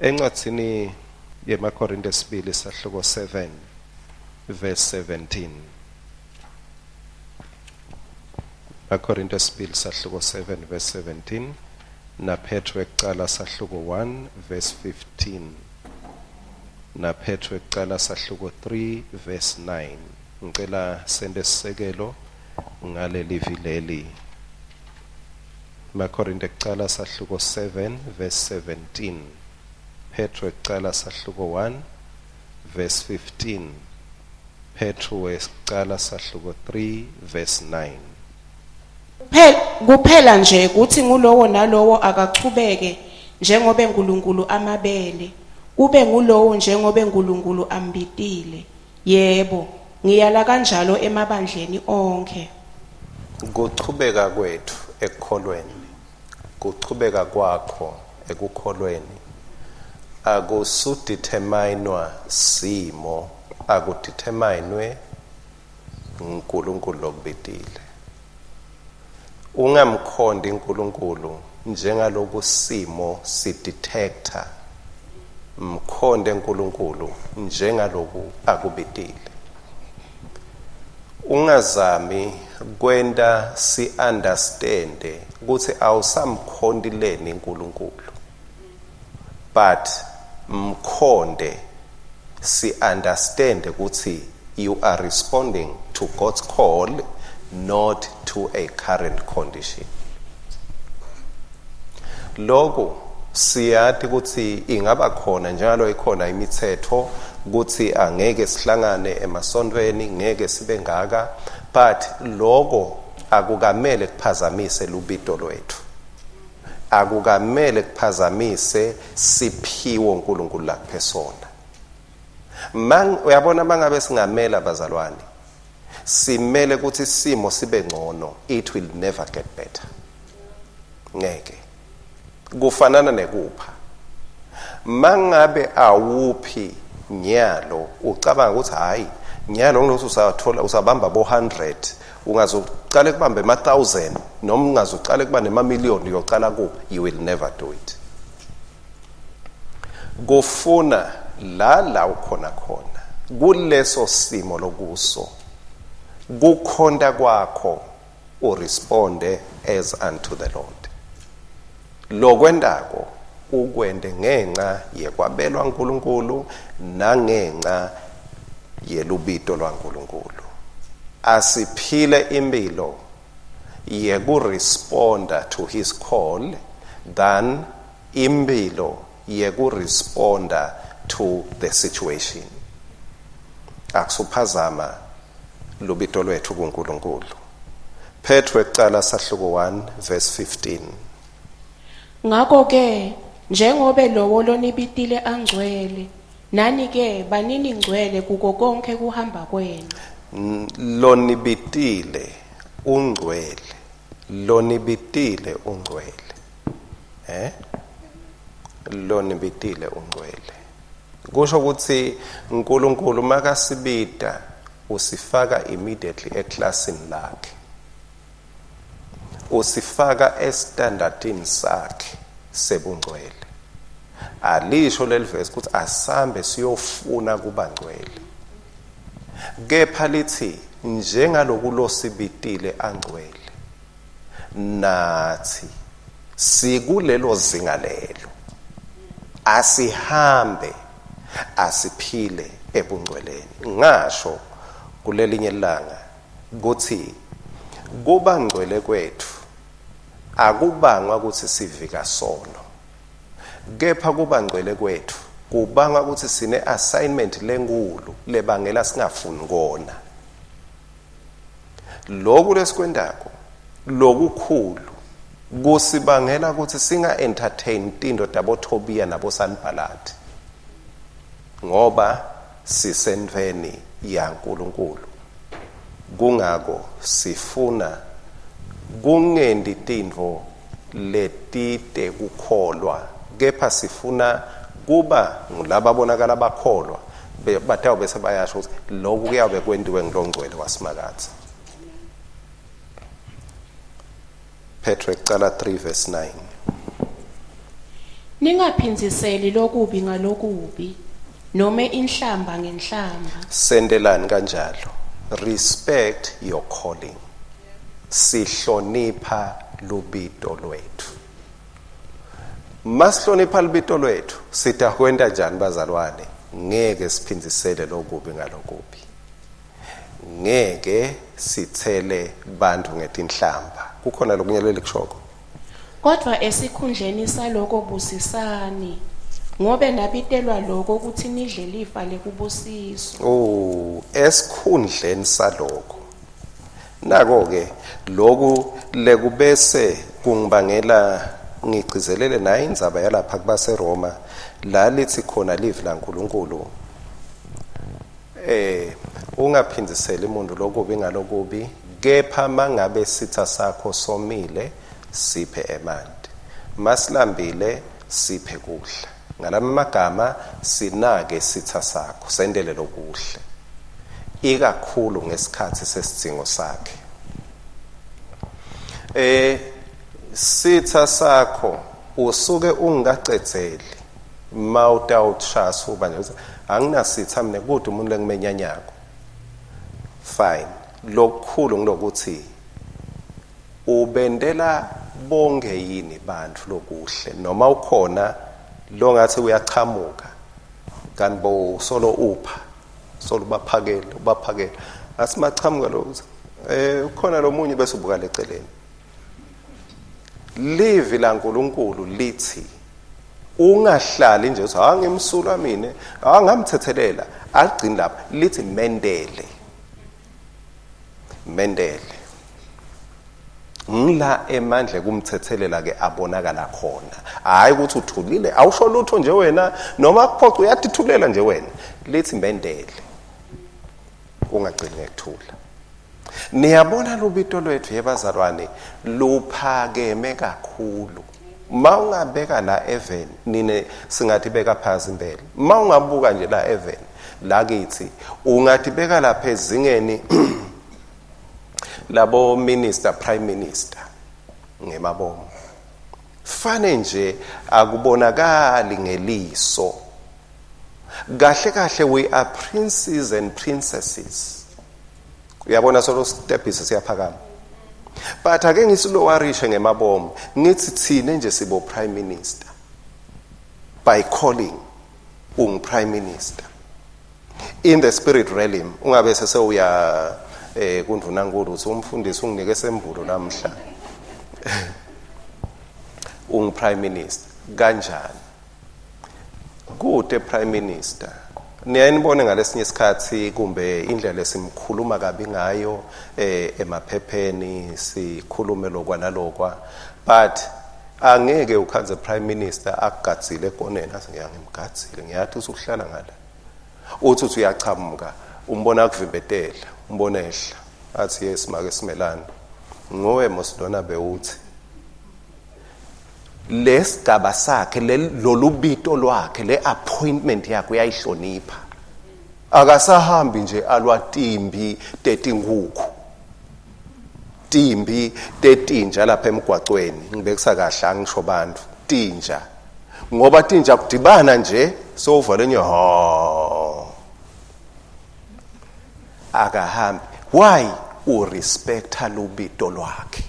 Encwadzini yemaKorinte sibili sahluko 7 verse 17. Makorinte sibili sahluko 7 verse 17 na Petro ekucala sahluko 1 verse 15 na Petro ekucala sahluko 3 verse 9. Ngicela sente sisekelo ngaleli leli. Makorinte kucala sahluko 7 verse 17. Petro ekucala sahluko 1 verse 15. Petro wekucala sahluko 3 verse 9. Kuphela nje kuthi ngulowo nalowo akachubeke njengobe uNkulunkulu amabele, kube ngulowo njengobe uNkulunkulu ambitile. Yebo, ngiyala kanjalo emabandleni onkhe. Kuchubeka kwethu ekukholweni, kuchubeka kwakho ekukholweni akusudeterminwa simo, akudeterminwe uNkulunkulu lokubitile. Ungamkhondi uNkulunkulu njengaloku simo sidetector, mkhonde uNkulunkulu njengaloku akubitile. Ungazami kwenta si-understande ukuthi awusamkhondi leni uNkulunkulu, but mkhonde si-understande ukuthi you are responding to God's call, not to a current condition. Lokhu siyati ukuthi ingaba khona njalo ikhona imithetho ukuthi angeke sihlangane emasontweni, ngeke sibe ngaka, but lokho akukamele kuphazamise lubito lwethu, akukamele kuphazamise siphiwo uNkulunkulu lakuphe sona. Mang uyabona mangabe singamela bazalwane, simele ukuthi isimo sibe ngcono, it will never get better. Ngeke. Kufanana nekupha. Mangabe awuphi nyalo ucabanga ukuthi hayi nyalo ngilokuthi usathola usabamba bo 100, ungazoqala kubamba ema 1000 noma ungazoqala kuba nema million, uyocala kuphi? You will never do it. Kufuna la la ukhona khona kuleso simo lokuso, kukhonta kwakho uresponde as unto the Lord. Lokwentako ukwente ngenxa yekwabelwa uNkulunkulu nangenxa yelubito lwaNkulunkulu. Asiphile impilo yekuresponda to his call than impilo yekuresponda to the situation. Akusuphazama lubito lwethu kuNkulunkulu. Petro ekucala sahluko 1 verse 15. Ngakho ke njengobe lowo lonibitile angcwele, nani ke banini ngcwele kuko konke kuhamba kwenu. Lonibitile ungcwele, lonibitile ungcwele. Lonibitile ungcwele. Kusho ukuthi uNkulunkulu makasibita usifaka immediately eclassini lakhe, usifaka estandardini sakhe sebungcwele. Alisho leli verse ukuthi asambe siyofuna kuba ngcwele, kepha lithi njengaloku losibitile angcwele, nathi sikulelo zinga lelo, asihambe asiphile ebungcweleni. Ngasho kulelinye ilanga ukuthi kuba ngcwele kwethu akubangwa ukuthi sivika sono, kepha kuba ngcwele kwethu kubanga ukuthi sine assignment lenkulu lebangela singafuni kona. Lokhu lesikwendako lokukhulu kusibangela ukuthi singa entertain tindo tabo Tobiya nabo Sanbalati, ngoba sisendveni yaNkulunkulu. Kungako sifuna kungendi tintfo letite kukholwa, kepha sifuna kuba ngulaba bonakala bakholwa, batawube sebayasho ukuthi lokhu kuyabe kwentiwe ngilongcwele waSimakadze. Petro ekucala 3 verse 9. Ningaphindziseli lokubi ngalokubi, nome inhlamba ngenhlamba. Sentelani kanjalo. Respect your calling. Sihlonipha lubito lwethu. Masihlonipha lubito lwethu, sitakwenta njani bazalwane? Ngeke siphindzisele lokubi ngalokubi. Ngeke sithele bantfu ngetinhlamba. Kukhona lokunye lelikushoko. Kodvwa esikhundleni saloko busisani, ngobe nabitelwa loko kutsi nidle lifa lekubusiswa. Oh, esikhundleni saloko. Nako ke loku lekubese kungibangela ngigcizelele nayo indzaba yalapha kubaseRoma la lithi khona livi laNkulunkulu eh ungaphindziseli umuntu lokubi ngalokubi kepha mangabe sitha sakho somile siphe emanti masilambile siphe kudla ngalama magama sinake sitha sakho sendele lokuhle ikakhulu ngesikhathi sesidzingo sakhe. Eh sitha sakho usuke ungakacedzeli mawutawushaya uba nje anginasitha mina kude umuntu lengimenyanyako. Fine, lokukhulu ngilokuthi ubendela bonke yini bantfu lokuhle noma ukhona longathi uyachamuka kanti bo solo upha solo ubaphakele ubaphakele asimachamuka lo eh ukhona lomunye bese ubuka leceleni. Livi laNkuluNkulu lithi ungahlali nje uthi angimsulwa mina angamthethelela aligcini lapha lithi mendele mendele ngila emandla kumthethelela ke abonakala khona. Hayi ukuthi uthulile awusho lutho nje wena noma kuphoqa uyatithulela nje wena. Lithi mendele ungagcini ngekuthula. Niyabona lubito lwethu yebazalwane luphakeme kakhulu. Ma ungabeka la even nine singathi beka phansi impela. Ma ungabuka nje la even la kithi ungathi beka lapha ezingeni labo minister prime minister ngemabomu. Fane nje akubonakali ngeliso. Kahle kahle we are princes and princesses. Uyabona solo stepisi siyaphakama. But ake ngisilowarishe ngemabomu ngithi thine nje sibo prime minister. By calling ungu prime minister. In the spirit realm ungabe sesewuya eh kundunankulu uthi umfundisi unginike sembulo namhla. Ungu prime minister kanjani? Kude prime minister. Niyaye ngalesinye isikhathi kumbe indlela esimkhuluma kabi ngayo eh emaphepheni sikhulume lokwa nalokwa, but angeke ukhanze prime minister akugadzile ekoneni athi ngiyangimgadzile ngiyathi usuhlala ngala. Uthi uthi uyachamuka umbona akuvimbetela umbona ehla athi yes make simelana nguwe mosilona bewuthi lesigaba sakhe lolubito lwakhe le appointment yakhe uyayihlonipha. Akasahambi nje alwa timbi tetinkukhu timbi tetinja lapha emgwacweni. Ngibekisa kahle angisho bantu tinja ngoba tinja kudibana nje sowuvale nje ho akahambi. Why? Urespecta lubito lwakhe.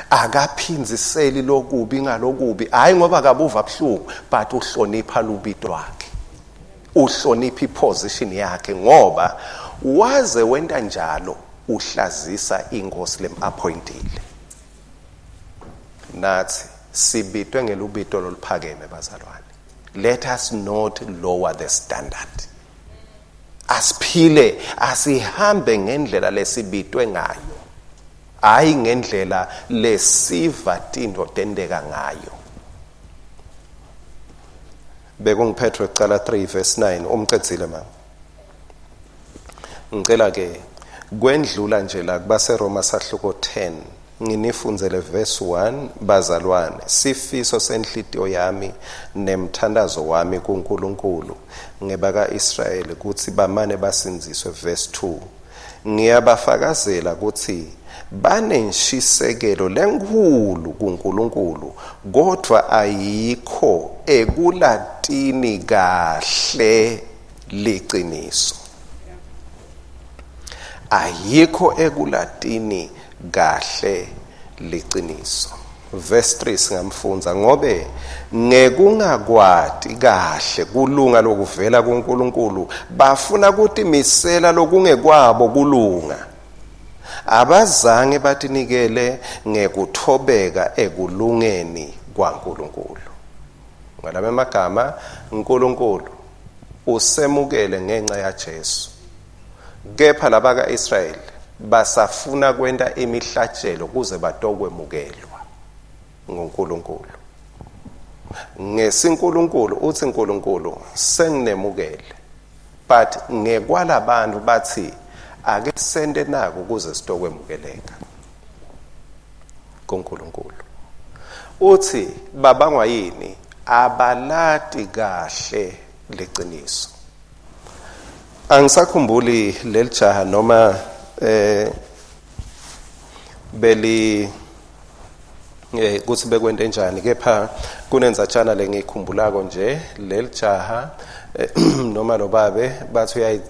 Akaphindziseli lokubi ngalokubi hayi ngoba akabuva buhlungu but uhlonipha lubito lwakhe uhlonipha iposition yakhe ngoba waze wenta njalo uhlazisa inkosi lemappointile. Nathi sibitwe ngelubito loluphakeme bazalwane. Let us not lower the standard. Asiphile asihambe ngendlela lesibitwe ngayo hayi ngendlela lesiva tintfo tenteka ngayo. BekunguPetro kucala 3 verse 9 umcedzile mama. Ngicela ke kwendlula nje la kubaseRoma sahluko 10 nginifundzele verse 1 bazalwane sifiso senhlitiyo yami nemthandazo wami kuNkulunkulu ngebaka Israyeli kutsi bamane basindziswe. Verse 2. Ngiyabafakazela kutsi banenshisekelo lenkhulu kuNkulunkulu, kodvwa ayikho ekulatini kahle liciniso. Ayikho ekulatini kahle liciniso. Verse 3 singamfundza, ngobe ngekungakwati kahle kulunga lokuvela kuNkulunkulu bafuna kutimisela lokungekwabo kulunga. Abazange batinikele ngekuthobeka ekulungeni kwaNkulunkulu. Ngalama magama, uNkulunkulu usemukele ngenxa yaJesu. Kepha laba kaIsrayeli basafuna kwenta imihlatshelo kuze batokwemukelwa nguNkulunkulu. NgesiNkulunkulu uthi uNkulunkulu senginemukele, but ngekwalabantu bathi ake sente nako kuze sitokwemukeleka kuNkulunkulu. Uthi babangwa yini? Abalati kahle liciniso. Angisakhumbuli lelijaha noma beli kuthi bekwente njani, kepha kunendzatshana lengiyikhumbulako nje. Lelijaha noma lo babe bathi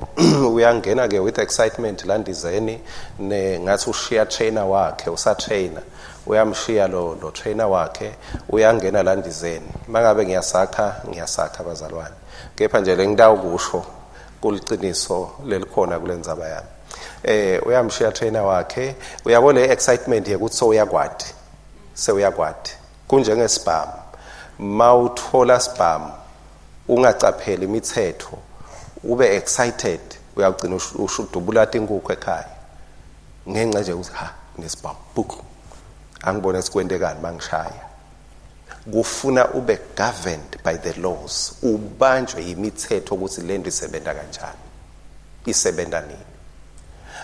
uyangena ke with excitement landizeni, ne ngathi ushiya trainer wakhe, usa trainer, uyamshiya lo trainer wakhe, uyangena landizeni. Mangabe ngiyasakha, ngiyasakha bazalwane, kepha nje lengitawukusho kuliciniso lelikhona kulendzaba yami. Uyamshiya trainer wakhe, uyabo le excitement yekuthi sewuyakwati, sewuyakwati kunjengesibhamu. Mawuthola sibhamu ungacapheli imithetho, ube excited, uyagcina ushudubula tinkukhu ekhaya ngenxa nje ukuthi ha nesibhamu buk angibone sikwentekani mangishaya. Kufuna ube governed by the laws, ubanjwe imithetho ukuthi lento isebenza kanjani, isebenza nini.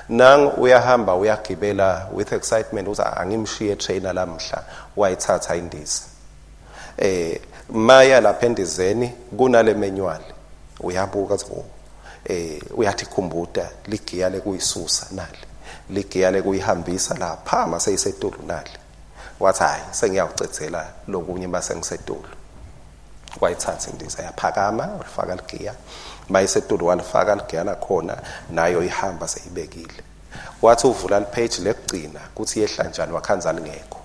Nang uyahamba uyagibela with excitement uthi angimshiye trainer lamhla, wayithatha indiza. Maya lapha endizeni kunale manual, uyabuka uthi oh, uyathi khumbuta ligiya lekuyisusa nali, ligiya lekuyihambisa lapha maseyisetulu nali. Wathi hayi, sengiyawucedzela lokunye mase ngisetulu. Wayithatha indiza yaphakama, walifaka ligiya mayisetulu, walifaka ligiya lakhona, nayo ihamba seyibekile. Wathi uvula lipage lekugcina kuthi yehla njani, wakhanza lingekho.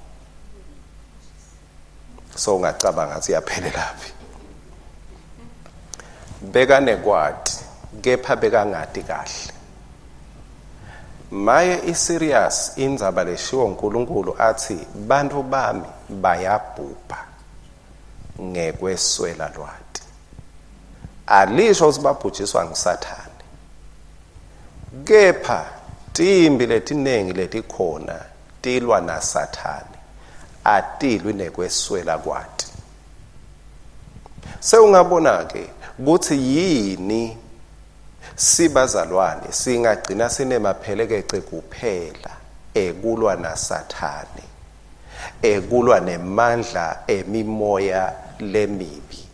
So ungacabanga ngathi yaphelelaphi. Bekanekwati kepha bekangati kahle. Maye iserious indzaba leshiwo uNkulunkulu athi bantu bami bayabhubha ngekweswela lwati. Alisho ukuthi babhujiswa nguSathane, kepha timbi letinengi letikhona tilwa naSathane, atilwi nekweswela kwati. Sewungabona ke kuthi yini sibazalwane singagcina sinemaphelekece kuphela ekulwa naSathane, ekulwa nemandla emimoya lemibi.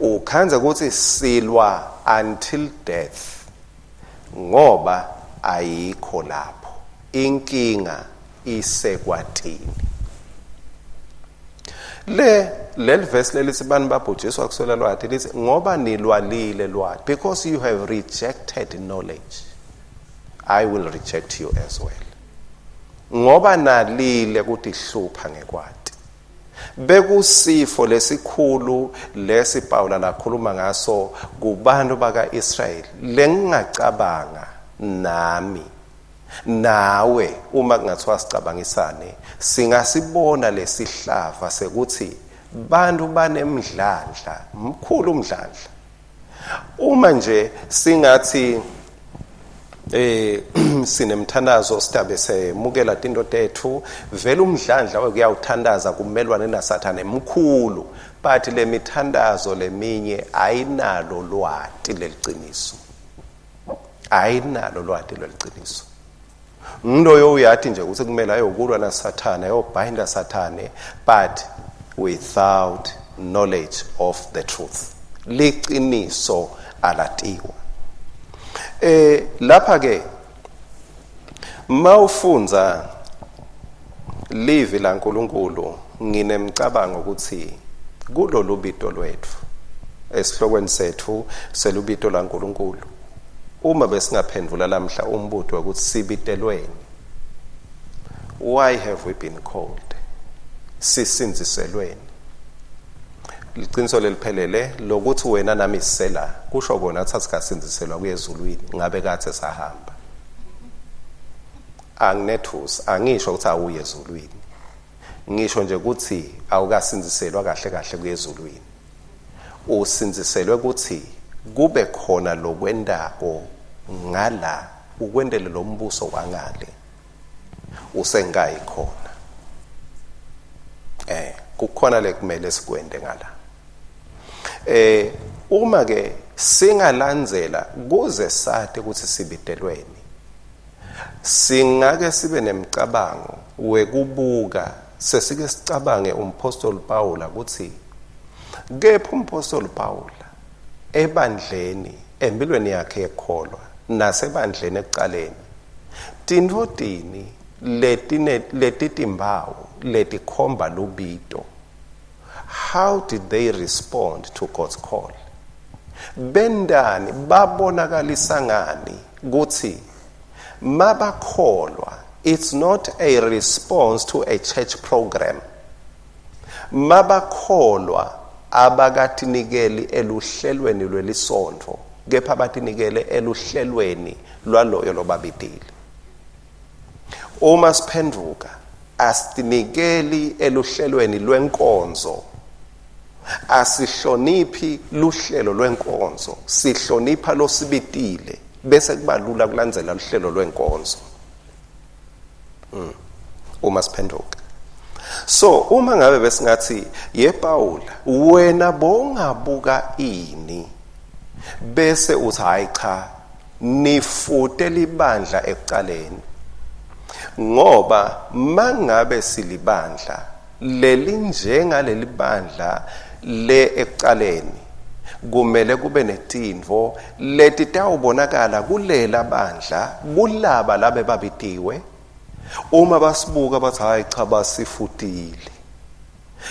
Ukhandze ukuthi silwa until death ngoba ayikho lapho inkinga isekwatini. Le leli verse lelithi bani babhujiswa kuswela lwati, lithi ngoba nilwalile lwati, because you have rejected knowledge, I will reject you as well. Ngoba nalile kutihlupha ngekwati. Bekusifo lesikhulu lesi Paula lakhuluma ngaso kubantu bakaIsrayeli, lengingacabanga nami nawe uma kungathiwa sicabangisane singasibona lesihlava sekuthi bantu banemdlandla mkhulu umdlandla. Uma nje singathi sinemthandazo sitabe semukela tinto tethu, vele umdlandla wekuyawuthandaza kumelwane naSathane mkhulu, but le mithandazo leminye ayinalo lwati leliciniso, ayinalo lwati leliciniso. Ngiloyo uyathi nje ukuthi kumele ayokulwa naSathane, ayobhinda Sathane, but without knowledge of the truth. Liqiniso alatiwa. Lapha ke Mawufundza livi laNkulunkulu, nginemcabango ukuthi kulolu bito lwetfu, esihlokweni setfu selubito laNkulunkulu, uma besingaphendvula lamhla umbuto wekuthi sibitelweni, why have we been called, sisindziselweni? Liqiniso leliphelele lokuthi wena nami sisela kusho kona ukuthi asikasindziselwa kuye ezulwini, ngabe kade sahamba. Anginethusi, angisho ukuthi awuye ezulwini, ngisho nje ukuthi awukasindziselwa kahle kahle kuye ezulwini. Usindziselwe ukuthi kube khona lokwendako ngala, ukwendele lo mbuso wangale usengayi khona. Kukhona lekumele sikwende ngala. Uma ke singalandzela kuze sati ukuthi sibitelweni, singake sibe nemcabango wekubuka, sesike sicabange umpostoli Paula ukuthi kepha umpostoli Paula ebandleni, empilweni yakhe yekholwa nasebandleni ekuqaleni, tintfo tini letitimbawu letikhomba lubito? How did they respond to God's call? Bendani babonakalisa ngani kutsi mabakholwa? It's not a response to a church program. Mabakholwa abakatinikeli eluhlelweni lwelisontfo, kepha batinikele eluhlelweni lwaloyo lobabitile. Uma siphenduka asitinikeli eluhlelweni lwenkonzo, asihloniphi luhlelo lwenkonzo, sihlonipha losibitile, bese kuba lula kulandzela luhlelo lwenkonzo. Uma siphenduka. So uma ngabe besingathi, ye Paula, wena bongabuka ini bese uthi hayi cha, nifute libandla ekuqaleni, ngoba mangabe silibandla lelinjengaleli bandla le ekuqaleni, kumele kube netintfo letitawubonakala kulela bandla, kulaba labe babitiwe. Uma basibuka bathi hayi cha, basifutile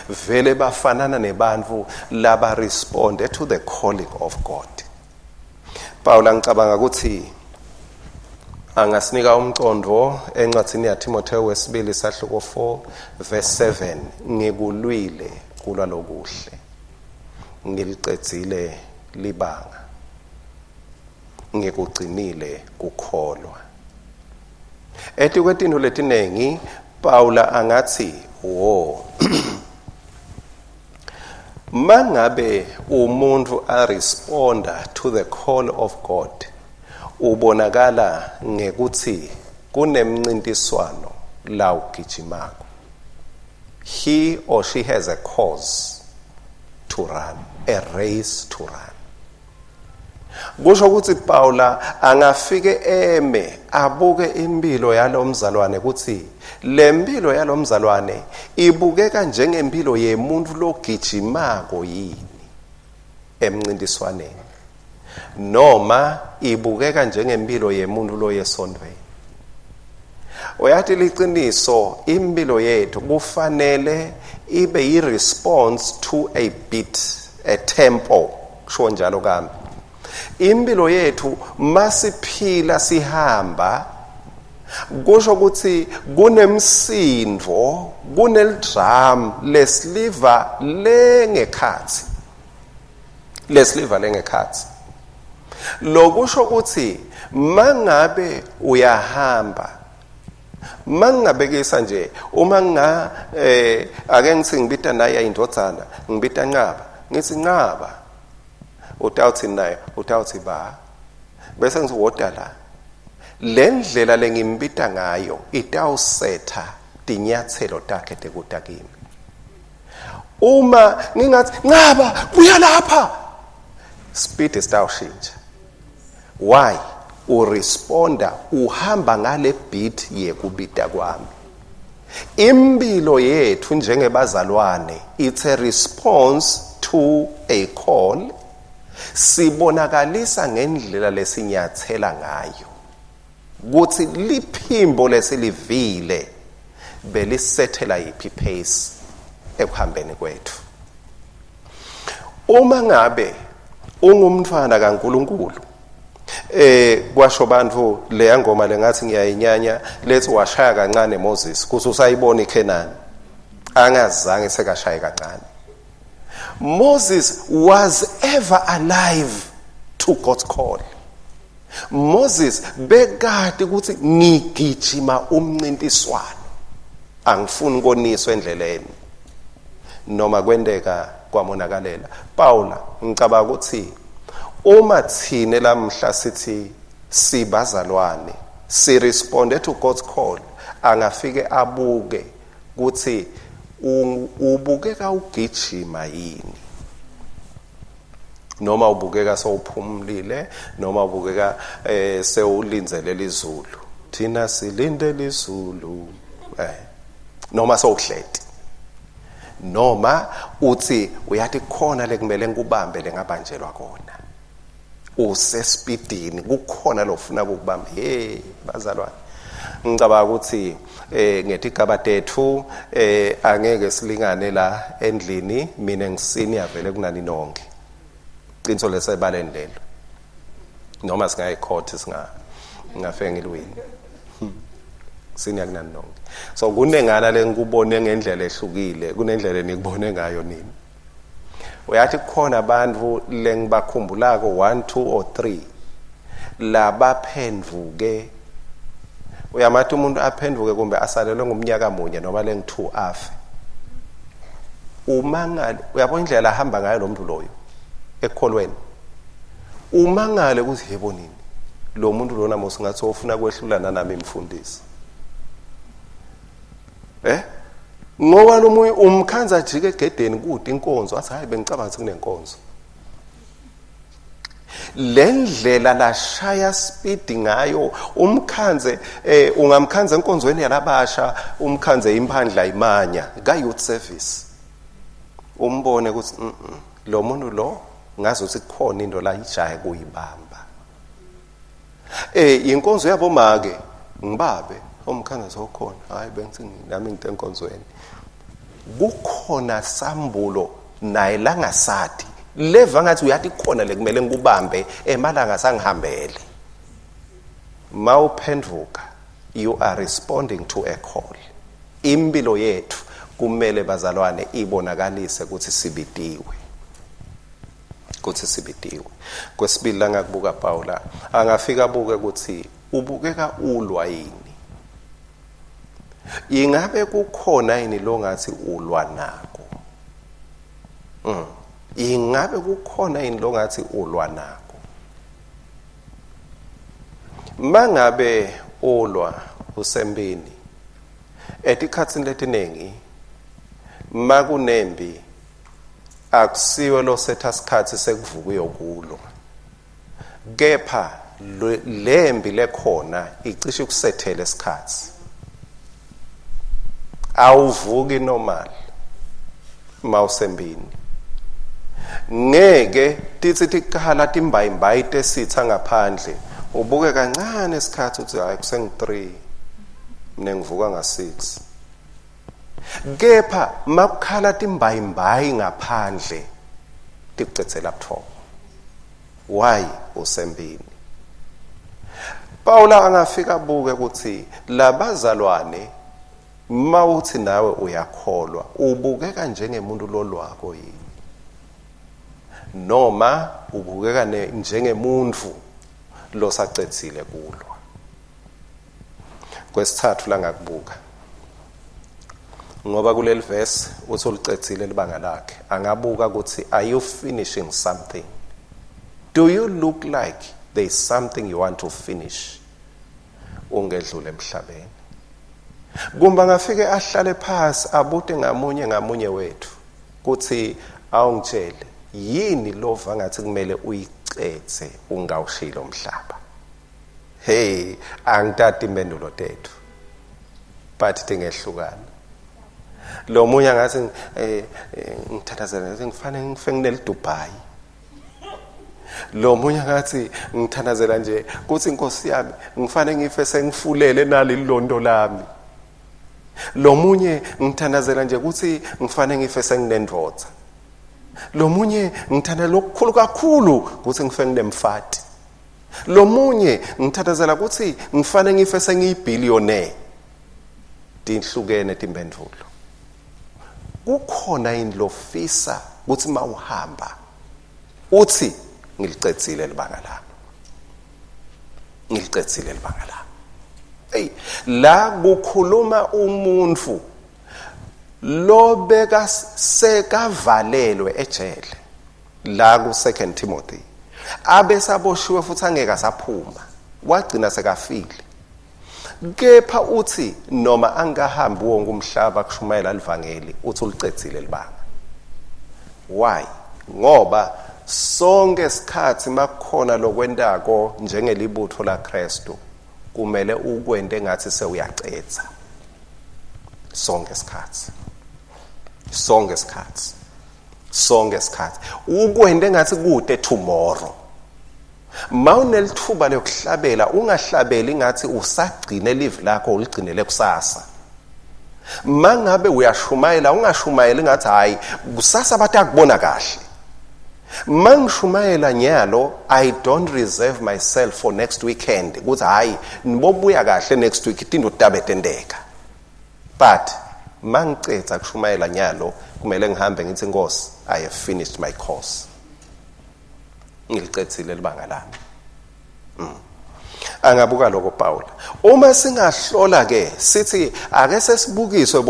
vele, bafanana nebantfu laba respond to the calling of God. Paul ngicabanga ukuthi angasinika umcondo encwadzini yaTimotheo wesibili sahluko 4 verse 7: "Ngikulwile kulwa lokuhle, ngilicedzile libanga, ngikugcinile kukholwa." Etikwetintfo letinengi Paula angathi wo, mangabe umuntu aresponda to the call of God, ubonakala ngekuthi kunemncintiswano la ugijimako. He or she has a cause to run, a race to run. Kusho ukuthi Paula angafike eme abuke impilo yalomzalwane ukuthi le mpilo yalomzalwane ibukeka njengempilo yemuntu logijimako yini emncintiswaneni, noma ibukeka njengempilo yemuntu loyesondweni. Uyathi liciniso, impilo yethu kufanele ibe yi-response to a beat, a tempo, kusho njalo kambe. Impilo yethu masiphila sihamba, kusho ukuthi kunemsindo, kunelidrum lesiliva lengekhathi, lesiliva lengekhathi. Lokusho ukuthi mangabe uyahamba, mangingabekisa nje, uma nginga ake ngithi ngibita naye indvodzana, ngibita Nqaba, ngithi Nqaba, utawuthi naye utawuthi ba, bese ngithi woda la. Le ndlela lengimbita ngayo itawusetha tinyatselo takhe tekuta kimi. Uma ngingathi Nqaba buya lapha, speed sitawushintsha. Why? Uresponda, uhamba ngale beat yekubita kwami. Impilo yethu njengebazalwane, it's a response to a call. Sibonakalisa ngendlela lesinyathela ngayo. Kuthi liphimbo lesilivile belisethela yiphi pace ekuhambeni kwethu. Uma ngabe ungumntwana kaNkuluNkulu, kwasho bantu leya ngoma lengathi ngiyayinyanya lethi washaya kancane Moses kuthi usayibona iKhenani, angazange sekashaye kancane. Moses was ever alive to God's call. Moses bekade ukuthi ngigijima umncintiswano, angifuni koniswa endleleni noma kwenteka kwamonakalela. Paula, ngicabanga ukuthi uma thine lamhla sithi sibazalwane si responde to God's call, angafike abuke ukuthi ubukeka ugijima yini, noma ubukeka sowuphumulile, noma ubukeka sewulindzele izulu. Thina silinde izulu, noma sowuhleti, noma uthi uyathi khona lekumele ngikubambe lengabanjelwa kona, usespeedini kukhona lofuna ukubamba. Hey bazalwane, ngicabanga ukuthi ngetigaba tethu angeke silingane la endlini. Mina ngisenior vele kunani nonke, qiniso lesebaleni lelo, noma singayi court singa ngafike ngilwini, senior kunani nonke. So kunengana lengikubone ngendlela ehlukile kunendlela enikubone ngayo nini. Uyathi kukhona abantu lengibakhumbulako 1 2 or 3 labaphenduke. Uyamathi umuntu aphenduke kumbe asalelwe ngumnyaka munye noma leng2 afe, umangale uyabona indlela ahamba ngayo lo muntu loyo ekukholweni, umangale ukuthi yebo nini lo muntu lona mos ngathi ufuna kwehlulana nami imfundisi, ngoba lo munye umkhanza ajike egedeni kude inkonzo, athi hayi bengicabanga ukuthi kunenkonzo. Lendlela lashaya speed ngayo umkhanze, ungamkhanze enkonzweni yalabasha, umkhanze imphandla imanya ka youth service, umbone ukuthi lo muntu lo ngazi ukuthi kukhona into la ijahe kuyibamba. Inkonzo yabo make ngibabe umkhanze sokhona, hayi bengithi nami ngite enkonzweni, kukhona sambulo naye langasathi leva ngathi uyathi khona lekumele ngikubambe emalanga sangihambele. Mawuphenduka, you are responding to a call. Impilo yethu kumele bazalwane ibonakalise ukuthi sibitiwe, ukuthi sibitiwe. Kwesibili la ngakubuka Paula, angafika abuke ukuthi ubukeka ulwa yini, ingabe kukhona yini lo ngathi ulwa nako. Ingabe kukhona yini lo ngathi ulwa nako? Mangabe ulwa usembini etikhatsini letiningi, makunembi akusiwe lo setha sikhathi sekuvuka uyokulwa, kepha lembi lekhona icishe ukusethele isikhathi. Awuvuki normal mawusembini, ngeke tithi tikhala timbayimbayi tesitha ngaphandle, ubuke kancane isikhathi uthi hayi kusengu-3, mina ngivuka nga-6. Kepha makukhala timbayimbayi ngaphandle tikucedzela buthongo. Why? Usembini. Paula angafika abuke ukuthi labazalwane mawuthi nawe uyakholwa ubukeka njengemuntu lolwako yini, noma ubukeka njengemuntu losacedzile kulwa. Kwesithathu la ngakubuka, ngoba kuleli verse uthi ulicedzile libanga lakhe, angabuka ukuthi are you finishing something? Do you look like there is something you want to finish ungedlule emhlabeni? Kumbe angafike ahlale phasi abute ngamunye ngamunye wethu kuthi awungitshele yini lova ngathi kumele uyicethe ungawushilo umhlaba. Hey, angitati impendulo tethu, but tingehlukana. Lo munye angathi ngithathazela ngifane ngife ngineli Dubai. Lo munye ngathi ngithandazela nje kuthi inkosi yami ngifane ngife sengifulele naleli lami. Lo munye ngithandazela nje ukuthi ngifane ngife senginendvodza. Lo munye ngithanda lokukhulu kakhulu ukuthi ngife nginemfati. Lo munye ngithandazela ukuthi ngifane ngife sengiyibillionaire. Tinhlukene timpendulo. Kukhona yini lofisa ukuthi mawuhamba uthi ngilicedzile libanga lami? Ngilicedzile libanga lami. Hey, la kukhuluma umuntu lobeka sekavalelwe ejele la ku 2 Timothy, abe saboshiwe futhi angeke asaphuma, wagcina sekafile. Kepha uthi noma angahambi wonke umhlaba kushumayela livangeli, uthi ulicedzile libanga. Why? Ngoba sonke isikhathi makukhona lokwentako njengelibutho la Kristu, kumele ukwente ngathi sewuyacetha sonke isikhathi, sonke isikhathi, sonke isikhathi ukwente ngathi kude tomorrow. Mawunelithuba lokuhlabela, ungahlabeli ngathi usagcine live lakho uligcinele kusasa. Mangabe uyashumayela, ungashumayeli ngathi hayi kusasa batakubona kahle. Mangishumayela nyalo, I don't reserve myself for next weekend ukuthi hayi nibobuya kahle next week tinto tabe tenteka. But mangicetha kushumayela nyalo, kumele ngihambe ngithi Nkosi, I have finished my course, ngilicethile libanga lami. Angabuka lokho Paul. Uma singahlola ke sithi ake sesibukiswe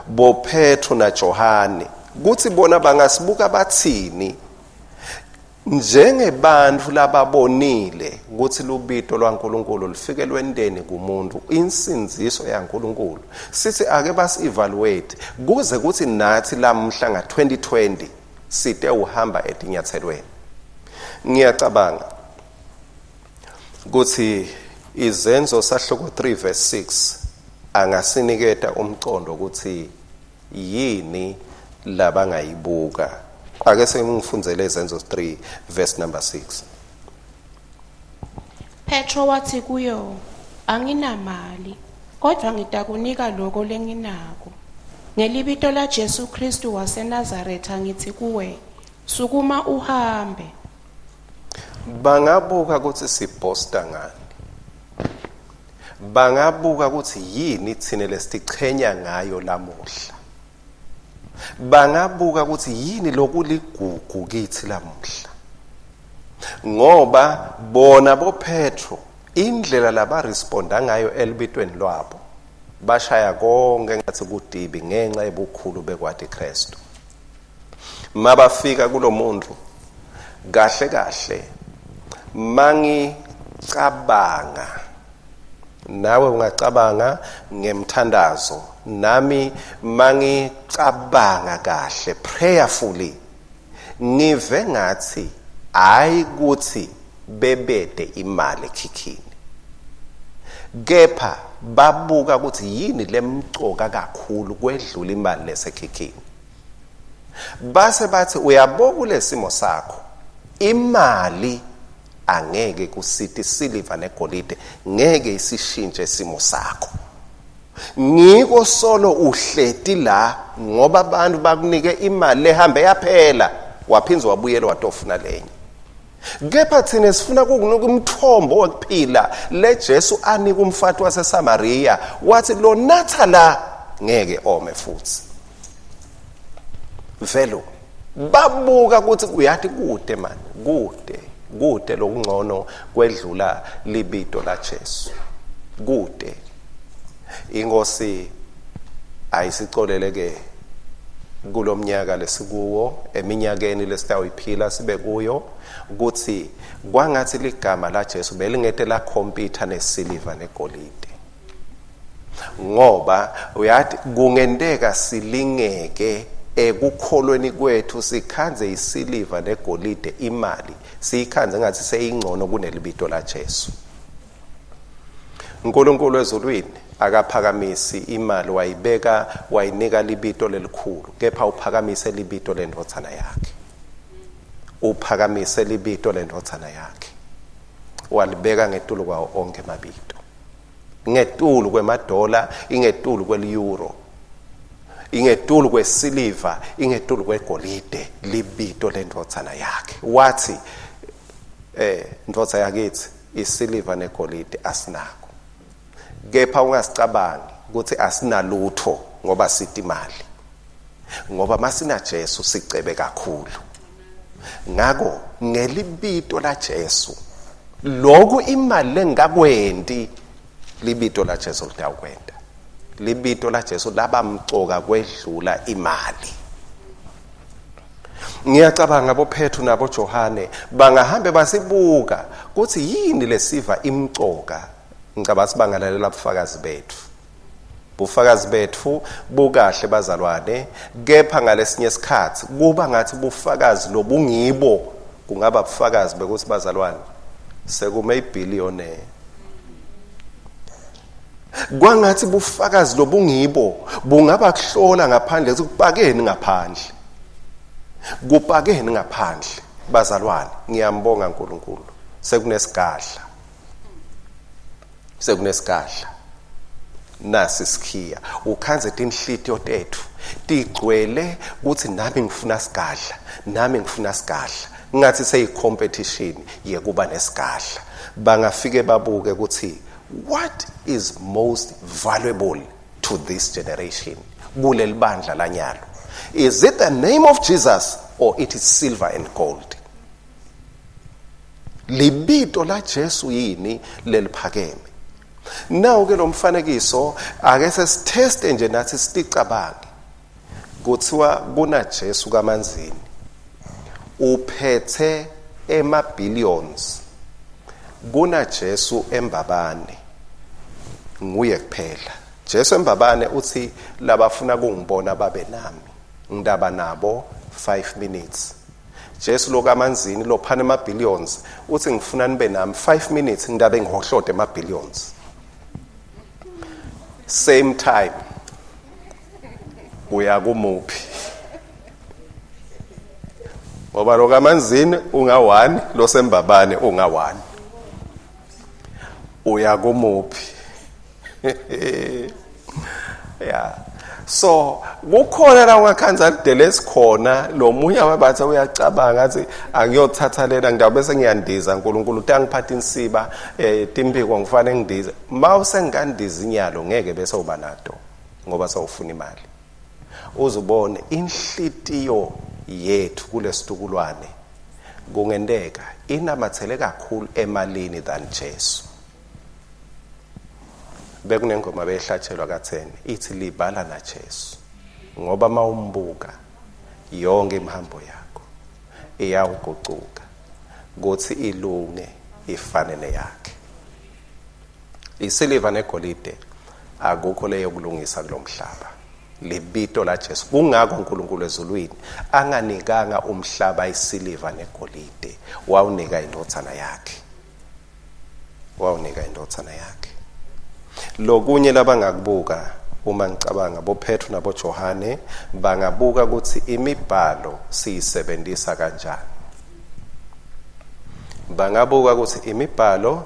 bo Petro na Johane kuthi bona bangasibuka bathini njengebantu lababonile ukuthi lubito lwaNkuluNkulu lufike lwenteni kumuntu, insindziso yaNkuluNkulu. Sithi ake basi evaluate kuze kuthi nathi lamhla nga2020 site uhamba etinyathelweni. Ngiyacabanga ukuthi Izenzo sahluko 3 verse 6 angasiniketa umcondo ukuthi yini labangayibuka. Ake sengifundzele Izenzo 3 verse number 6. Petro wathi kuyo, "Anginamali, kodwa ngitakunika lokho lenginako. Ngelibito la Jesu Kristu waseNazaretha ngithi kuwe, sukuma uhambe." Bangabuka ukuthi siposta ngani, bangabuka ukuthi yini thina lesitichenya ngayo lamuhla, bangabuka ukuthi yini lokuligugu kithi lamuhla, ngoba bona boPetro indlela labaresponda ngayo elibitweni lwabo bashaya konke ngathi kudibi ngenxa yebukhulu bekwati Kristu. Mabafika kulomuntu kahle kahle, mangicabanga nawe ungacabanga ngemthandazo nami, mangicabanga kahle prayerfully, ngive ngathi hayi kuthi bebede imali ekhikhini, kepha babuka ukuthi yini lemcoka kakhulu kwedlula imali lesekhikhini. Base bathi uyabuka kulesimo sakho, imali angeke kusithi, siliva negolide ngeke isishintshe isimo sakho. Ngiko solo uhleti la ngoba abantu bakunike imali lehambe yaphela, waphindze wabuyela watofuna lenye. Kepha thina sifuna kukunika umthombo wokuphila le Jesu anika umfati waseSamaria, wathi lo natha la ngeke ome futhi. Velo babuka ukuthi uyathi kude man, kude kude lokungcono kwedlula libito la Jesu, kude. Inkosi ayisicolele ke kulomnyaka lesikuwo, eminyakeni lesitawuyiphila sibe kuyo, ukuthi kwangathi ligama la Jesu belingete la compete nesiliva negolide, ngoba uyathi kungenteka silingeke ekukholweni kwethu sikhanze isiliva negolide, imali siyikhanze ngathi seyingcono kunelibito la Jesu. uNkulunkulu ezulwini akaphakamisi imali, wayibeka wayinika libito lelikhulu, kepha uphakamise libito lendvodzana yakhe. Uphakamise libito lendvodzana yakhe, walibeka ngetulu kwawo onkhe emabito, ngetulu kwemadola, ingetulu kweliyuro, ingetulu kwesiliva, ingetulu kwegolide, libito lendvodzana yakhe. Wathi, ndvodza yakithi, isiliva negolide asinako, kepha ungasicabangi ukuthi asinalutho ngoba sithi imali, ngoba masina Jesu sicebe kakhulu. Ngako ngelibito la Jesu, lokhu imali lengakwenti, libito la Jesu litawukwenta. Libito la Jesu labamcoka kwedlula imali. Ngiyacabanga boPetru nabo Johane bangahambe basibuka kuthi yini lesiva imcoka. Ngicabanga sibangalalela ubufakazi bethu. Bufakazi bethu bukahle bazalwane, kepha ngalesinye isikhathi kuba ngathi bufakazi lobungibo kungaba bufakazi bekuthi bazalwane sekume ibillionaire. Kwangathi bufakazi lobungibo bungaba kuhlola ngaphandle ukuthi kupakeni ngaphandle, kupakeni ngaphandle. Bazalwane, ngiyambonga uNkulunkulu, sekunesigadla, sekunesigadla nasi sikhiya. Ukhanze tinhlitiyo tethu tigcwele kuthi nami ngifuna sigadla, nami ngifuna sigadla, ngathi seyi competition yekuba nesigadla. Bangafike babuke ukuthi what is most valuable to this generation kuleli bandla lanyalo. Is it the name of Jesus or it is silver and gold? Libito la Jesu yini leliphakeme? Nawo ke lo mfanekiso, ake sesitheste nje nathi siticabange. Kuthiwa kuna Jesu kamanzini uphethe ema billions, kuna Jesu embabane, nguye kuphela. Jesu embabane uthi labafuna kungibona babe nami, ngidaba nabo 5 minutes. Jesu lokamanzini lophana ema billions uthi ngifuna nibe nami 5 minutes, ngidabe ngihohlode ema billions. Same time, uya kumuphi? Ngoba lokamanzini unga-1, losembabane unga-1, uya kumuphi? Yeah, so kukhona la ungakhanza lidele esikhona lo munye ababatha uyacabanga athi angiyothatha lena ngidabe bese ngiyandiza, uNkulunkulu utangiphatha insiba, timpiko, ngifane ngindize. Mawusengandiza inyalo ngeke bese uba nato ngoba sewufuna imali. Uzubone inhlitiyo yethu kulesitukulwane kungenteka inamathele kakhulu emalini than Jesu. Bekunengoma behlatshelwa katheni ithi libala na Jesu, ngoba mawumbuka yonke imihambo yakho iyawugucuka kuthi ilunge ifane neyakhe. Isiliva negolide akukho leyokulungisa kulomhlaba, libito la Jesu. Kungakho uNkulunkulu ezulwini anganikanga umhlaba isiliva negolide, wawunika indvodzana yakhe, wawunika indvodzana yakhe. Lokunye labangakubuka, uma ngicabanga boPetru naboJohane, bangabuka ukuthi imibhalo siyisebenzisa kanjani. Bangabuka ukuthi imibhalo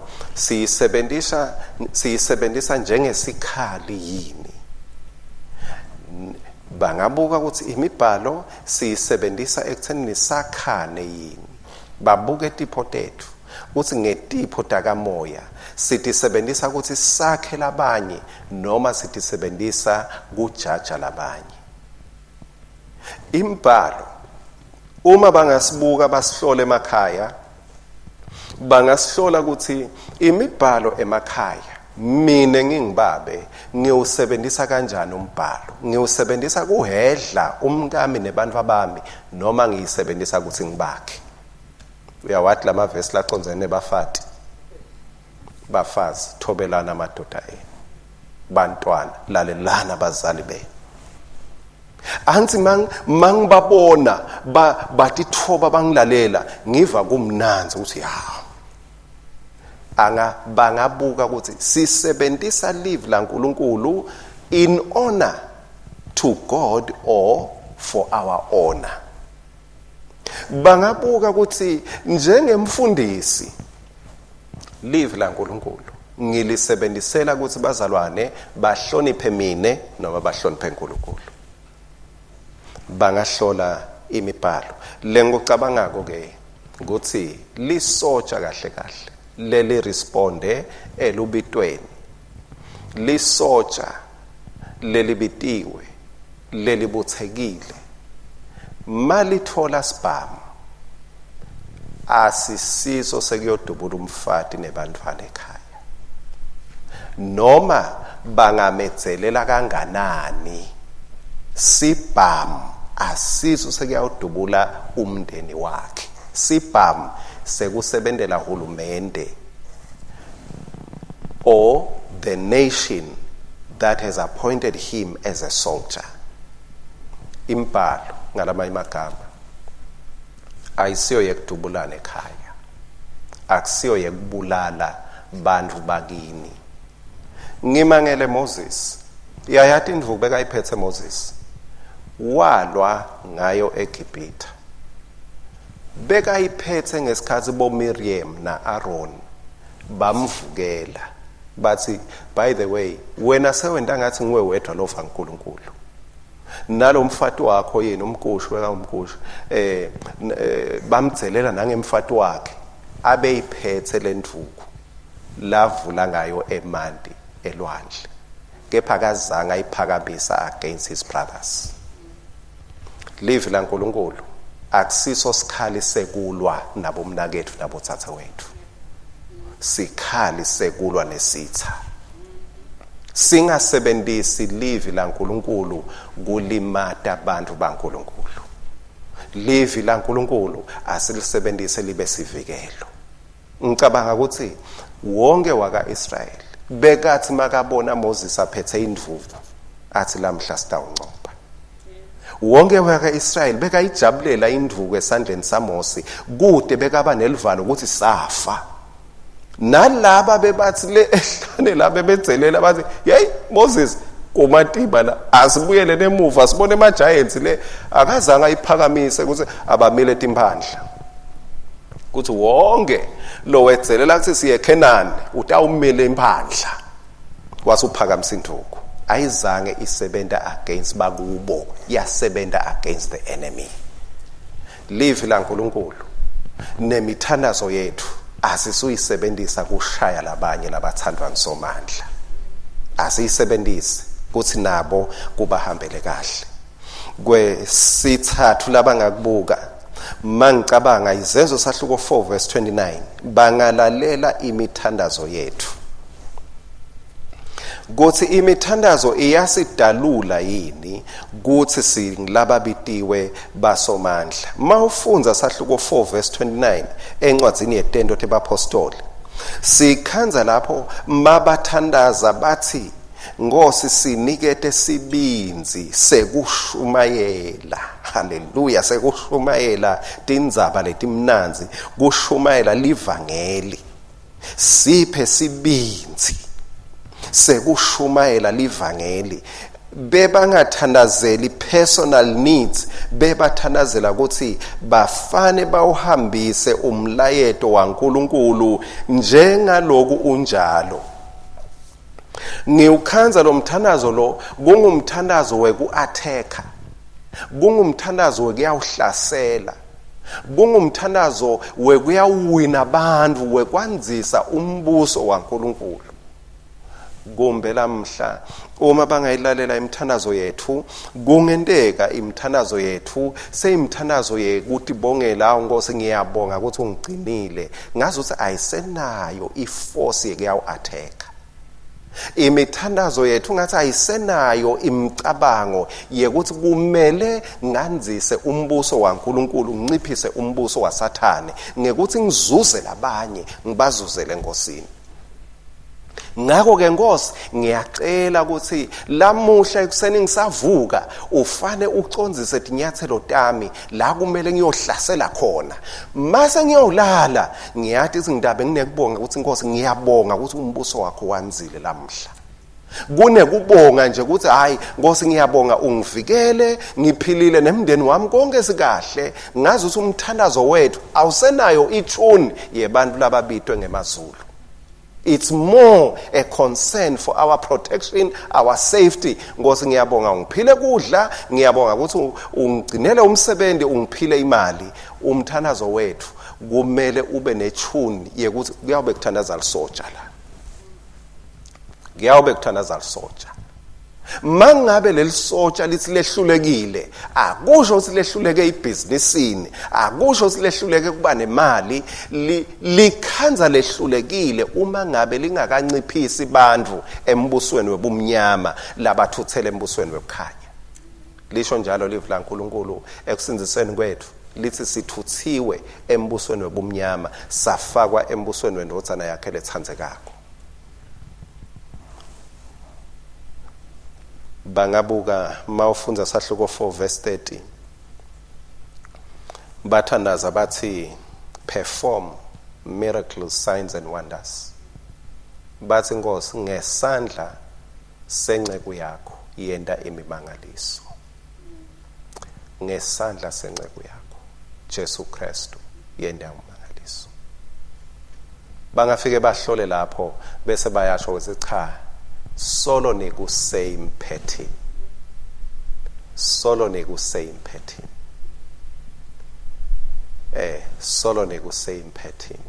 siyisebenzisa njengesikhali yini. Bangabuka ukuthi imibhalo siyisebenzisa ekutheni sakhane yini. Babuke tipho tethu ukuthi ngetipho takamoya sitisebenzisa ukuthi sakhe labanye noma sitisebenzisa kujaja labanye. Imbhalo, uma bangasibuka basihlole emakhaya, bangasihlola ukuthi imibhalo emakhaya, mina ngingibabe ngiwusebenzisa kanjani umbhalo, ngiwusebenzisa kuhedla umkami nebantu abami noma ngiyisebenzisa ukuthi ngibakhe. Uyawathi lamavesi lacondzene nebafati: bafazi, thobelana amadoda enu; bantwana, lalelana abazali benu. Anzi mangibabona batithoba bangilalela, ngiva kumnandzi ukuthi ya anga. Bangabuka ukuthi sisebenzisa live laNkulunkulu in honor to God or for our honor. Bangabuka ukuthi njengemfundisi live laNkulunkulu ngilisebenzisela ukuthi bazalwane bahloniphe mine noma bahloniphe uNkulunkulu. Bangahlola imibhalo. Lengikucabangako ke ukuthi lisotsha kahle kahle leli responde elubitweni, lisotsha lelibitiwe lelibuthekile, malithola sibhamu asisiso sekuyodubula umfati nebantfwana ekhaya, noma bangamedzelela kanganani, sibhamu asiso sekuyawudubula umndeni wakhe. Sibhamu sekusebentela hulumende or the nation that has appointed him as a soldier. Imbhalo ngalamanye amagama ayisiyo yekudubulana ekhaya, akusiyo yekubulala bantfu bakini. Ngimangele Moses, yayati indvuku bekayiphethe Moses, walwa ngayo eGibhithe. Bekayiphethe ngesikhathi boMiriam na-Aaron bamvukela, bathi by the way, wena sewenta ngathi nguwe wedwa lova uNkulunkulu, nalomfati wakho yini umkusho weka umkusho bamdzelela nangemfati wakhe. Abeyiphethe lendvuku lavula ngayo emanti elwandle, kepha akazange ayiphakamisa against his brothers. Livi laNkulunkulu akusiso sikhali sekulwa nabomnaketfu nabotsatsa wethu, sikhali sekulwa nesitha. Singasebentisi livi laNkulunkulu kulimata abantu baNkulunkulu. Livi laNkulunkulu asilisebentise libe sivikelo. Ngicabanga ukuthi wonke waka-Israyeli bekathi makabona Moses aphethe indvuku athi lamhla sitawuncoba. Wonke waka-Israyeli bekayijabulela indvuku esandleni saMosi, kude bekaba nelivalo ukuthi safa. Nalaba bebathi le ehlane laba bedzelela bathi hey Moses, kumatiba la, asibuyele nemuva sibone ema giants le. Akazange ayiphakamise ukuthi abamile timphandla, kuthi wonke lo wedzelela kuthi siye Canaan utawumile imphandla. Wasuphakamisa induku, ayizange isebenta against bakubo, yasebenta against the enemy. Livi laNkulunkulu nemithandazo yethu asisuyisebenzisa kushaya labanye labathandwa ngisomandla, asiyisebenzise kuthi nabo kubahambele kahle. Kwesithathu labangakubuka mangicabanga izenzo sahluko 4 verse 29, bangalalela imithandazo yethu, kuthi imithandazo iyasidalula yini kuthi singilababitiwe basomandla. Mawufundza sahluko 4 verse 29 encwadzini yetento tebapostoli, sikhandza lapho mabathandaza bathi, Nkosi, sinikete sibindzi sekushumayela. Haleluya, sekushumayela tindzaba letimnandzi, kushumayela livangeli. Siphe sibindzi sekushumayela livangeli. Bebangathandazeli personal needs, bebathandazela ukuthi bafane bawuhambise umlayeto waNkulunkulu njengaloku unjalo. Ngiwukhandza lo mthandazo lo kungumthandazo weku-attack-a, kungumthandazo wekuyawuhlasela, kungumthandazo wekuyawuwina abantu, wekwandzisa umbuso waNkulunkulu. Kumbe lamhla uma bangayilalela imithandazo yethu, kungenteka imithandazo yethu seyimthandazo yekutibongela, Nkosi ngiyabonga ukuthi ungigcinile, ngazuthi ayisenayo iforce yekuyawu-attack. Imithandazo yethu ngathi ayisenayo imicabango yekuthi kumele ngandzise umbuso waNkulunkulu, nginciphise umbuso waSathane ngekuthi ngizuze labanye, ngibazuzele eNkosini. Ngakho ke Nkosi, ngiyacela ukuthi lamuhla ekuseni ngisavuka ufane ucondzise tinyathelo tami la kumele ngiyohlasela khona. Mase ngiyolala ngiyati ukuthi ngidabe nginekubonga ukuthi Nkosi ngiyabonga ukuthi umbuso wakho wandzile lamuhla. Kunekubonga nje ukuthi hayi Nkosi ngiyabonga ungivikele ngiphilile nemndeni wami konke sikahle ngazi ukuthi umthandazo wethu awusenayo itune yebantu lababitwe ngemazulu. It's more a concern for our protection, our safety. Nkosi ngiyabonga ungiphile kudla, ngiyabonga ukuthi ungigcinele umsebenzi, ungiphile imali. Umthandazo wethu kumele ube nechuni yekuthi kuyawube kuthandaza lisoja la. Kuyawube kuthandaza lisoja. Mangabe leli sotsha lithi lehlulekile, akusho ukuthi lehluleke ibhizinisini, akusho ukuthi lehluleke kuba nemali, likhanza lehlulekile uma ngabe lingakanciphisi bantu embusweni webumnyama labathuthele embusweni wekukhanya. Lisho njalo livi laNkulunkulu ekusindzisweni kwethu lithi sithuthiwe embusweni webumnyama safakwa embusweni wendvodzana yakhe letsandzekako. Bangabuka mawufundza sahluko 4 verse 30 bathandaza bathi perform miracles, signs and wonders. Bathi Nkosi ngesandla senceku yakho yenta imimangaliso. Ngesandla senceku yakho Jesu Kristu yenta umangaliso. Bangafike bahlole lapho bese bayasho ukuthi cha solo niku same pattern. Solo niku same pattern. Solo niku same pattern.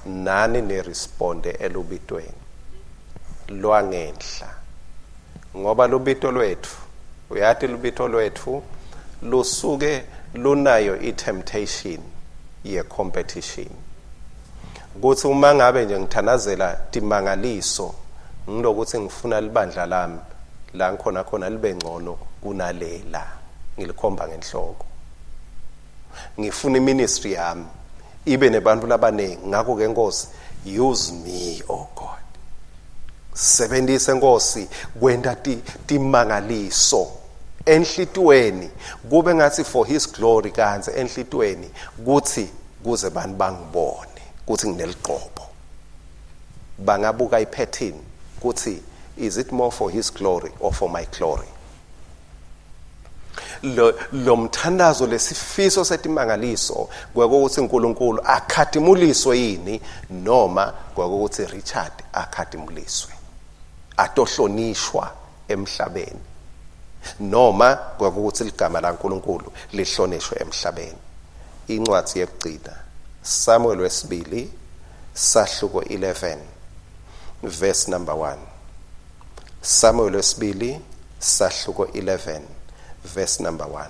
Nani ni responde elubitweni lwangenhla ngoba lubito lwethu uyati lubito lwethu lusuke lunayo i-temptation ye-competition kuthi uma ngabe nje ngithandazela timangaliso ngilokuthi ngifuna libandla lami la ngikhona khona libe ngcono kunalela ngilikhomba ngenhloko ngifuna iministry yami ibe nebantu labaningi ngakho ke Nkosi use me oh God sebenzise Nkosi kwenta timangaliso enhlitweni kube ngathi for his glory kanti enhlitweni kuthi kuze bantu bangibone kuthi ngineliqobo bangabuka ipattern kuthi is it more for his glory or for my glory. Lo lo mthandazo lesifiso setimangaliso kwekuthi uNkulunkulu akhatimuliswe yini noma kwekuthi Richard akhatimuliswe atohlonishwa emhlabeni noma kwekuthi ligama laNkulunkulu lihlonishwe emhlabeni. Incwadi yekugcina Samuel wesibili sahluko 11 verse number 1. Samuel wesibili sahluko 11 verse number 1.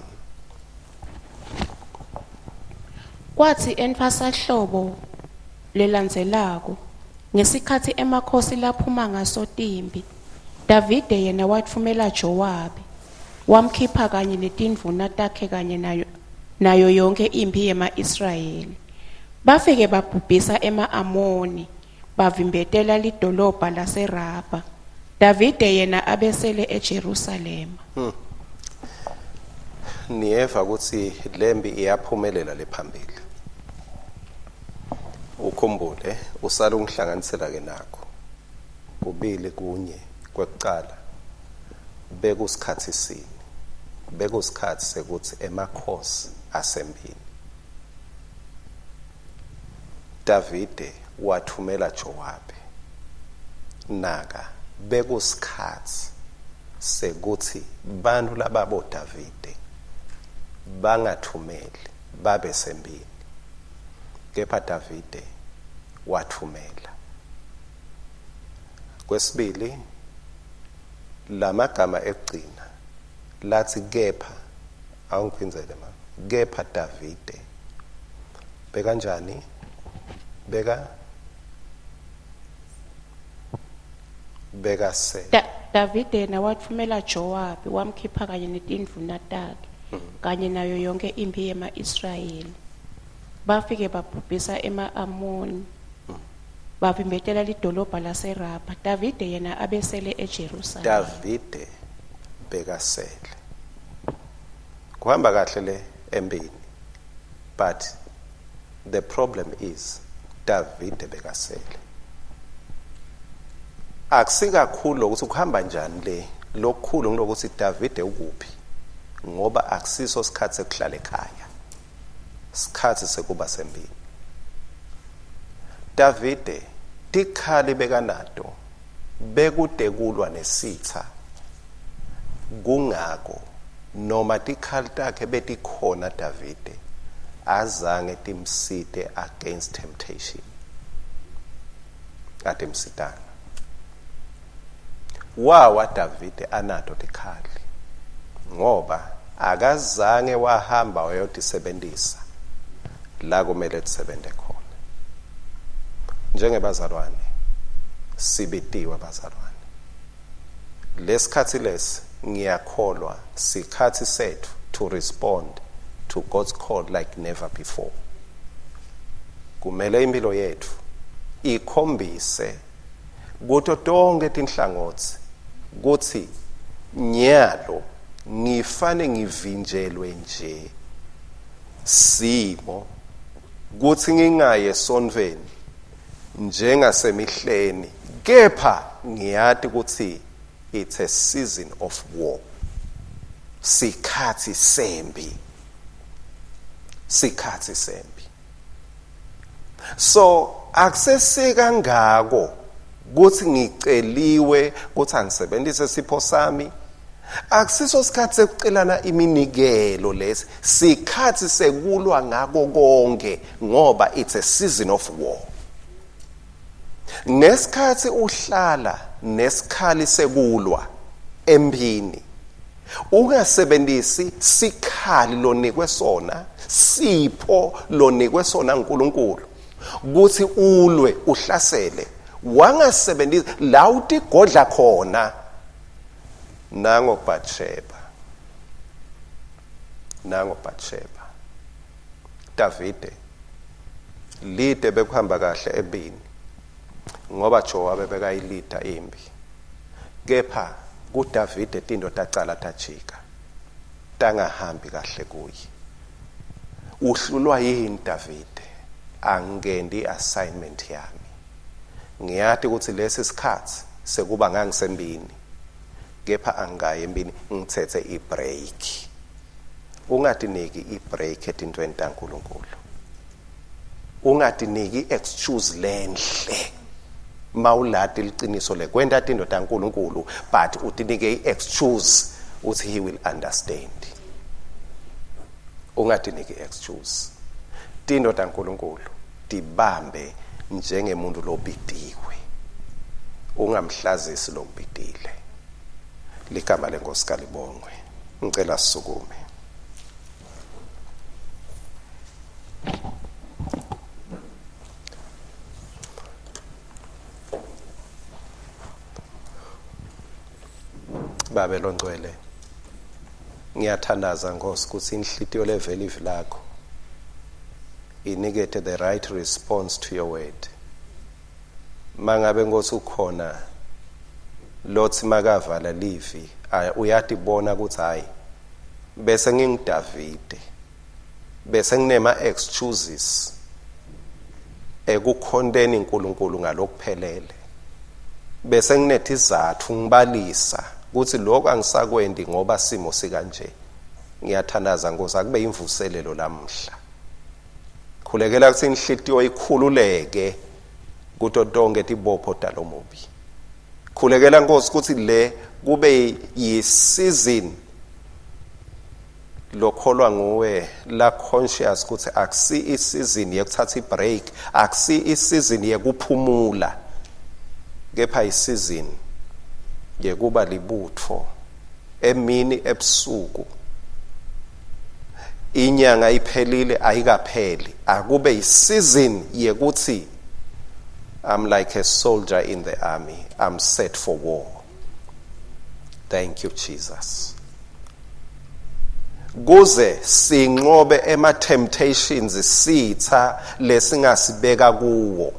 Kwathi entfwasahlobo lelandzelako, ngesikhatsi emakhosi laphuma ngaso timphi, Davide yena watfumela Jowabe, wamkhipha kanye netindvuna takhe kanye nayo, nayo yonkhe imphi yema-Israyeli. Bafike babhubhisa ema-Amoni, bavimbetela lidolobha laseRabha. Davide yena abesele eJerusalema. Niyeva ukuthi lembi iyaphumelela lephambili. Ukhumbule usala ungihlanganisela ke nakho. Kubili kunye kwekucala bekusikhathi sini. Bekusikhathi sekuthi emakhosi asembini. Davide wathumela Jowabe. Naka, bekusikhatsi sekutsi bantfu lababoDavide bangatfumeli babe sembini, kepha Davide watfumela. Kwesibili, lamagama ekugcina latsi kepha, awungiphindzele mama, kepha Davide bekanjani? Beka bekase Davide yena watfumela Jowabe wamkhipha kanye netindvuna takhe kanye nayo yonkhe imphi yema-Israyeli. Bafike babhubhisa ema-Amoni. Bavimbetela lidolobha laseRabha. Davide yena abesele eJerusalema. Davide bekasele. Kuhamba kahle le empini. But the problem is Davide bekasele. Akusikakhulu lokuthi kuhamba njani le, lokukhulu ngilokuthi Davide ukuphi, ngoba akusiso sikhathi sekuhlala ekhaya, sikhathi sekuba sembini. Davide tikhali bekanato bekude kulwa nesitha, kungako noma tikhali takhe betikhona Davide azange timsite against temptation, atimsitanga. Wawa Davide anato tikhali, ngoba akazange wahamba wayotisebentisa la kumele tisebente khona. Njengebazalwane sibitiwe bazalwane, lesikhathi lesi ngiyakholwa sikhathi sethu to respond to God's call like never before. Kumele impilo yethu ikhombise kuto tonke tinhlangothi kutsi nyalo ngifane ngivinjelwe nje simo kutsi ngingaye esontfweni njengasemihleni, kepha ngiyati kutsi it's a season of war, sikhathi sembi, sikhathi sembi. So akusesikangako kuthi ngiceliwe kuthi angisebenzise sipho sami. Akusiso sikhathi sekucelana iminikelo lesi, sikhathi sekulwa ngako konke, ngoba it's a season of war. Ngesikhathi uhlala nesikhali sekulwa empini, ungasebenzisi sikhali lonikwe sona, sipho lonikwe sona uNkulunkulu kuthi ulwe uhlasele, wangasebenzisi la utigodla khona. Nango Bathsheba, nango Bathsheba. Davide lide bekuhamba kahle empini ngoba Jowabe bekayilida impi, kepha kuDavide tinto tacala tajika tangahambi kahle kuye. Uhlulwa yini Davide? Angikendi i-assignment yami. Ngiyati ukuthi lesi sikhathi sekuba ngangisembini, kepha angikayi empini, ngithethe i-break. Ungatiniki i-break etintweni taNkulunkulu. Ungatiniki i-excuse lenhle mawulati liciniso lekwenta tinto taNkulunkulu, but utinike i-excuse uthi he will understand. Ungatiniki i-excuse. Tinto taNkulunkulu tibambe njengemuntu lobitiwe, ungamhlazisi lokubitile. Ligama leNkosi kalibongwe. Ngicela sisukume. Babe longcwele, ngiyathandaza Nkosi ukuthi inhlitiyo levela ivi lakho inikete the right response to your word. Mangabe Nkosi ukhona lothi makavala livi uyatibona ukuthi hayi bese nginguDavide, bese nginema excuses ekukhonteni uNkulunkulu ngalokuphelele, bese nginethizathu ngibalisa ukuthi lokho angisakwendi ngoba simo sikanje. Ngiyathandaza Nkosi akube imvuselelo lamhla. Khulekela ukuthi inhlitiyo ikhululeke kuto tonke tibopho talomubi. Khulekela Nkosi ukuthi le kube yi-season lokholwa nguwe la conscious ukuthi akusi i-season yekuthatha i-break, akusi i-season yekuphumula, kepha i-season yekuba libutho emini ebusuku. Inyanga iphelile ayikapheli, akube i-season yekuthi I'm like a soldier in the army, I'm set for war. Thank you Jesus. Kuze sinqobe ema temptations sitha lesingasibeka kuwo,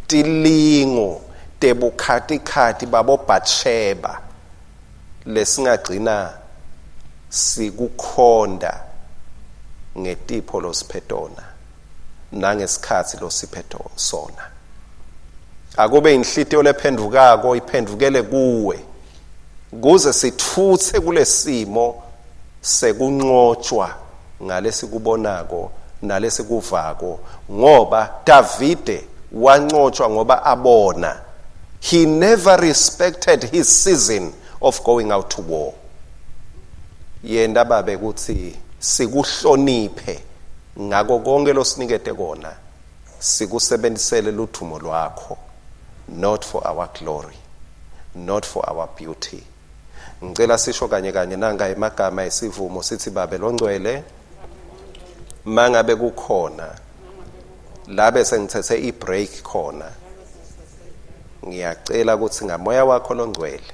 tilingo tebukhatikhathi babo Bathsheba lesingagcina sikukhonda ngetipho losiphetona nangesikhathi losiphetho sona. Akube inhlitiyo lephendvukako iphendvukele kuwe, kuze sithutse kulesimo sekunqotshwa ngalesikubonako nalesikuvako, ngoba Davide wanqotshwa ngoba abona. He never respected his season of going out to war. Yenta babe kutsi sikuhloniphe ngako konke losinikete kona, sikusebentisele ludvumo lwakho, not for our glory, not for our beauty. Ngicela sisho kanye kanye nanga emagama esivumo, sithi: Babe longcwele, mangabe kukhona labe sengithethe i-break khona, ngiyacela ukuthi ngamoya wakho longcwele,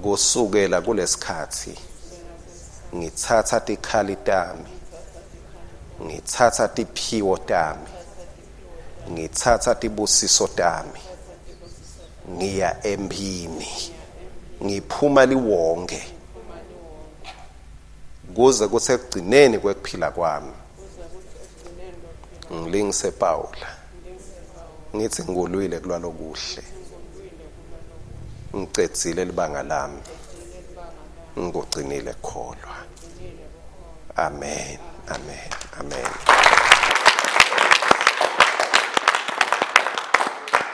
kusukela kulesikhathi ngitsatsa tikhali tami, ngitsatsa tiphiwo tami, ngitsatsa tibusiso tami, ngiya emphini, ngiphuma liwonke, kuze kutsi ekugcineni kwekuphila kwami ngilingise Pawula, ngithi ngulwile kulwa lokuhle, ngicedzile libanga lami, ngikugcinile kukholwa. Amen, amen, amen.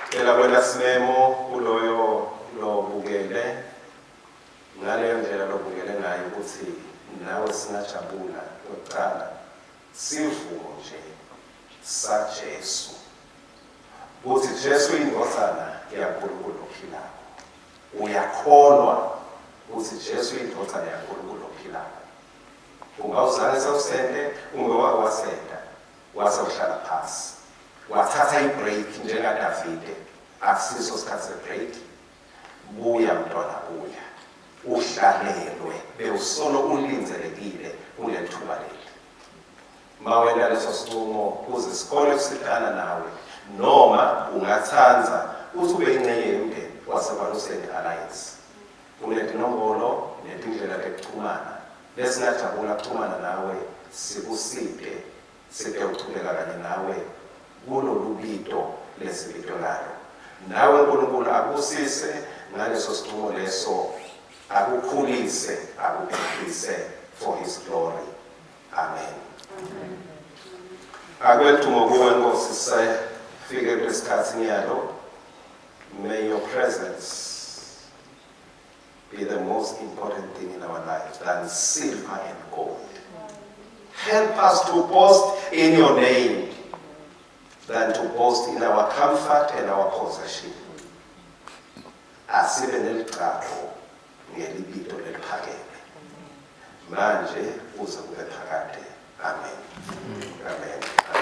Cela kwenta simemo kuloyo lobukele ngaleyo ndlela lobukele ngayo ukuthi nawe singajabula. Kwekucala, sivumo nje saJesu kutsi Jesu indvodzana yaNkulunkulu lophilako. Uyakholwa kutsi Jesu indvodzana yaNkulunkulu lophilako? Ungawuzange sewusente, kumbe wake wasenta wase uhlala phasi, wathatha i-break njengaDavide? Akusiso sikhathi se-break. Buya mntwana, buya, uhlalelwe, bewusolo ulindzelekile kulelithuba leli. Mawenta leso sincumo kuze sikhone kusitana nawe, noma ungatsandza kutsi ube incenye yemndeni waseKwaluseni Alliance, kunetinombolo netindlela tekuchumana lesingajabula kuchumana nawe, sikusite sitewuchubeka kanye nawe kulolubito lesibitwe ngalo. Nawe uNkulunkulu akubusise ngaleso sincumo leso, akukhulise, akuphephise for his glory. Amen. Akube ludumo kuwe, Nkosi. Sefike kulesikhathi nyalo. May your presence be the most important thing in our lives than silver and gold. Help us to boast in your name than to boast in our comfort and our possession. Asibe nelicapho ngelibito leliphakeme manje kuze kube phakade. Amen, amen, amen.